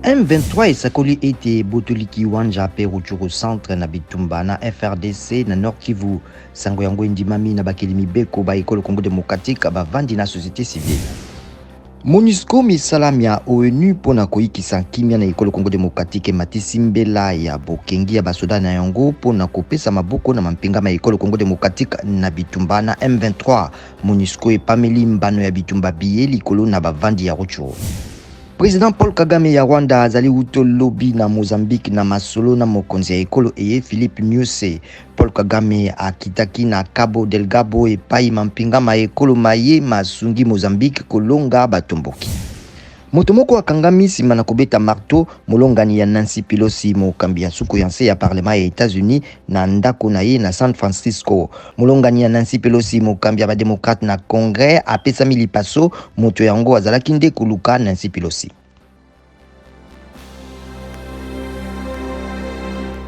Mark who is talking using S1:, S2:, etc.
S1: M23 esakoli ete ebotoli Kiwanja mpe Rutshuru centre na bitumba na FRDC na Nord Kivu. Sango yango endimami na bakeli mibeko ba ekolo Congo democratique bavandi na société civile. Monusco misala mya ONU mpo na koyikisa kimia na ekolo Congo democratique ematisi mbela ya bokengi ya basoda na yango mpo na kopesa maboko na mampinga ma ekolo Congo democratique na bitumba na M23. Monusco epameli mbano ya bitumba biye likolo na bavandi ya Rutshuru. President Paul Kagame ya Rwanda azali wuto lobi na Mozambique na masolo na mokonzi ya ekolo eye Philippe Nyusi. Paul Kagame akitaki na Cabo Delgado epai mampinga ma ekolo maye masungi Mozambique kolonga batomboki. Moto moko akangami nsima na kobeta marteau molongani ya Nancy Pelosi, mokambi ya suku ya nse ya parlement ya Etats-Unis na ndako na ye na San Francisco. Molongani ya Nancy Pelosi, mokambi ya bademokrate na Congrès, apesami lipaso. Moto yango azalaki nde koluka Nancy Pelosi.